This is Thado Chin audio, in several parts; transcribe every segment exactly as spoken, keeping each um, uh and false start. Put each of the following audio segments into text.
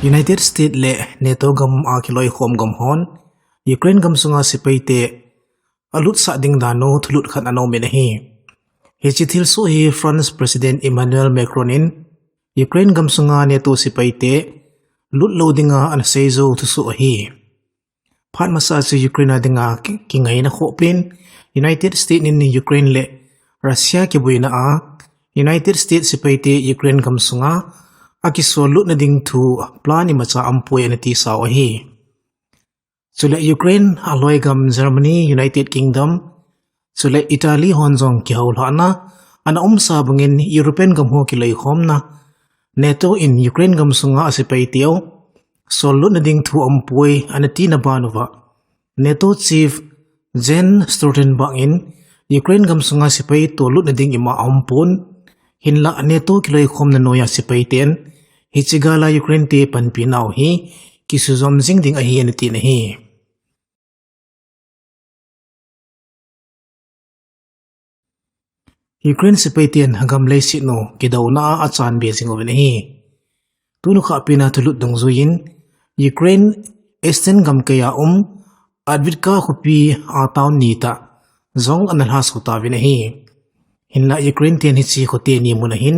United States le NATO gam a kiloikhom gam hon Ukraine gam sunga sepai te alutsah ding dan u thulut khat ana um in ahi. Hiche thilsoh hi France President Emmanuel Macron in Ukraine gam sunga NATO sepai te lut lou dinga ana seijou thusoh ahi. Phat masa chu Ukraine a dinga ki-, kingaina khoh pen United States in Ukraine le Russia kiboina a United States sepai te Ukraine gam sunga akisol lutna ding thu plan imacha aumpoi ana tisau ahi. Chule Ukraine aloi gam Germany, United Kingdom, chule Italy hon jong kihoulhahna ana umsa bangin European gam ho kiloikhomna NATO in Ukraine gam sunga asepai teu sol lutna ding thu aumpoi ana tina ban uva NATO Chief Jens Stoltenberg in Ukraine gam sunga sepai tol lutna ding ima aumpon, hinlah NATO kiloikhomna noiya sepai ten hiche gal a Ukraine te panpi nau hi kisujom jing ding ahi ana tin ahi. Ukraine sepai ten gam leiset u kidouna a achan be jing uvin ahi. Tunu kha pena thulut dungjuiyin Ukraine Eastern gamkai a um Avdiivka khopi a town ni tah jong ana lhaso tauvin ahi. Hinlah Ukraine ten hiche khote ni mun a hin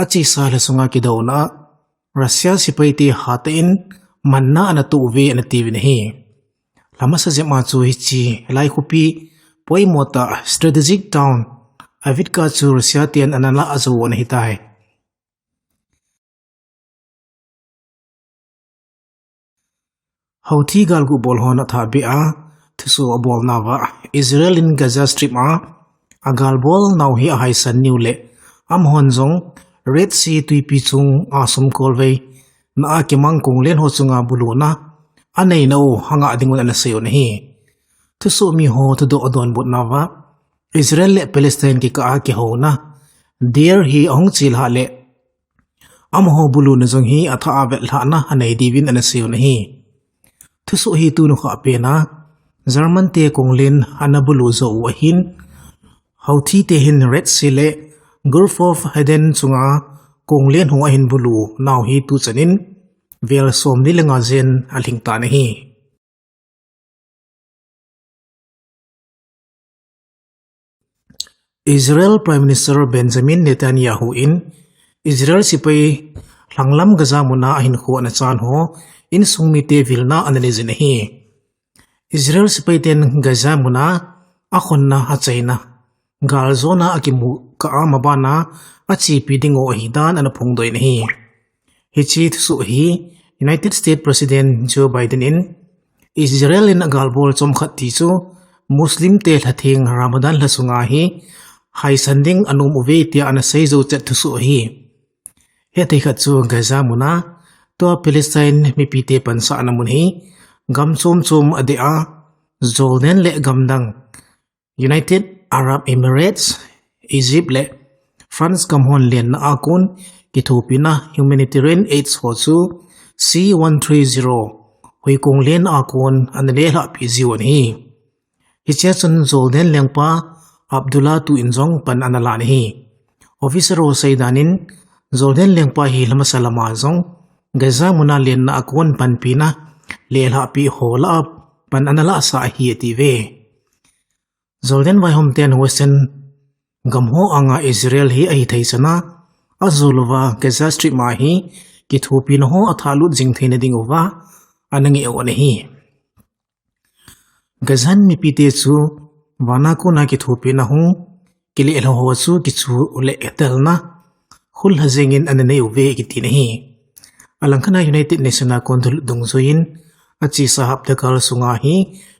achesa lha sunga kidouna a Russia sepai te hatah in manna ana toh uve ana tiuvin ahi. Lha masa jep a chu hiche lai khopi poimo tah strategic town Avdiivka chu Russia ten ana lah jou u ana hitai. Houthi galgu bol hon athah beh a thusoh abolnauva Israel in Gaza Strip a agalbol nau hi ahaisan niu le amahon jong Red Sea tuipi chung a sumkolvei na a kimang konglen ho chunga buluna anei nau hanga dingun ana seiyu ahi. Thusoh mi ho thudoh adonbutnauva Israel le Palestine kikah a kihouna Deir hi ahung chelhah le amaho buluna jong hi athah a vetlhahna anei diuvin ana seiyu ahi. Thusoh hi tunu kha pena German te konglen ana bulu jou u ahin, Houthi te hin Red Sea le Gulf of Aden chunga konglen ho ahin bulu nau hi tuchan in vel somni le nga jen alhing tan ahi. Israel Prime Minister Benjamin Netanyahu in Israel sepai lhanglam Gaza muna ahinkho ana chan ho insung mite vilna ana nei jin ahi. Israel sepai ten Gaza muna akhonna achaina galjona akimu kah a mabana achepi ding u ahidan ana phongdoh in ahi. Hiche thusoh hi United States President Joe Biden in Israel in agalbol chomkhat ti chu Muslim te lhatheng Ramadan lha sunga hi haisan ding anom uve tia ana seijou chet thusoh ahi. Hetthei khat chu Gaza muna tua Palestine mipite pansahna mun hi gam chom chom adeh a Jordan le gamdang United Arab Emirates, Egypt le France gam hon lenna a kon kithopina humanitarian aids ho chu C one three zero huikong len a kon ana lelhahpi jiu ahi. Hichea chun Jordan lengpa Abdullah tu in jong pan ana lan ahi. Officer ho seidan in Jordan lengpa hi lhamasa lama jong Gaza muna lenna a kon panpina lelhahpi ho lah a pan ana lahsah ahi atiuve. Jordan vaihom ten Western gam ho anga Israel hi ahithei chana, ajou louva Gaza Strip ma hi kithopina ho athalut jing theina dinguva ana ngeh u ahi. Gaza mipite chu vana kona kithopina hung kilelha ho chu kichu le etelna hulha jengin ana nei uve kiti ahi. Alangkhat a United Nation a kon thulut dungjuiyin achesa hapta kal sunga hi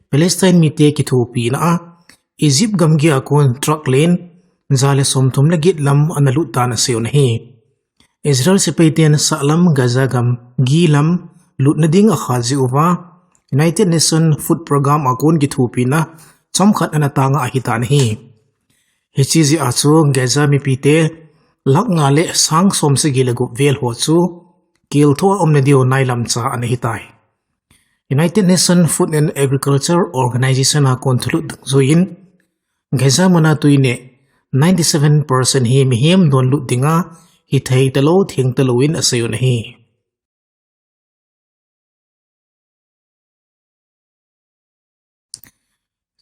Palestine mite kithopina a Egypt gamgi a kon truck len ja le somthum le get lam ana lut dan aseiyu ahi. Israel sepai ten sahlam Gaza gamgi lam lutna ding akha jiuva United Nation Food Program a kon kithopina chomkhat ana tanga ahitan ahi. Hiche jeh a chu Gaza mipite lakh nga le sang somsagi le gup vel ho chu kelthoh a umna diu nailam cha ana hitai. United Nation Food and Agriculture Organization a kon thulut dungjuiyin Gaza muna tui neh ninety seven percent hi mihem donlut dinga hithei talou theng talouvin aseiyu ahi.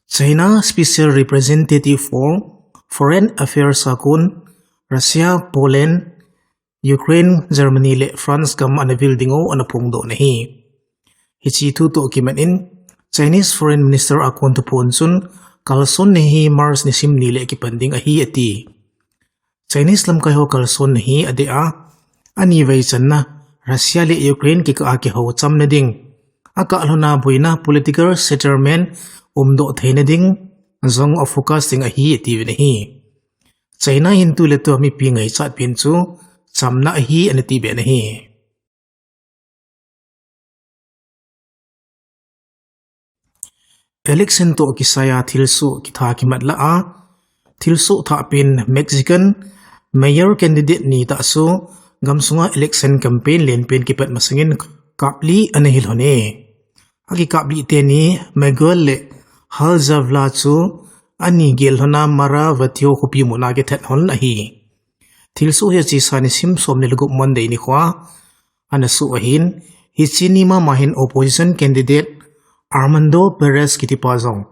China Special Representative for Foreign Affairs a kon Russia, Poland, Ukraine, Germany le France gam ana vil ding u ana phongdoh na ahi. Hiche thu toh kimat in Chinese Foreign Minister a kon thuphon chun kalson ni hi March nisim ni le kipan ding ahi ati. Chinese lamkai ho kalson ni hi adeh a, ani vei channa Russia le Ukraine kikah a kihou chamna ding, akah lhona boina political settlement umdoh theina ding jong a focus ding ahi atiuvin ahi. China hin tuletua mipi ngaichat pen chu chamna ahi ana tibe na ahi. Election toh kisai a thilsoh kitha kimat lah a, thilsoh thah pen Mexican mayor candidate ni tah chu gamsunga election campaign lenpen kipat masangin kapli ana hi lhon e. Akikaplih teni Miguel le Haljavla chu ani gel lhona Mara Vatio khopi muna kithat lhon ahi. Thilsoh hi achesa nisim som ni le gup Monday nikhoa ana soh ahin, hiche ni mama hin opposition candidate Armando Perez kitipa jong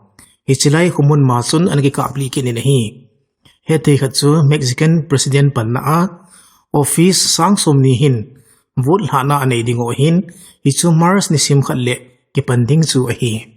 hiche lai khomun ma chun ana kikaplih kit in ahi. Hetthei khat chu Mexican President panna a office sang som ni hin vote lhahna anei dingu ahin, hichu March nisim khat le kipan ding chu ahi.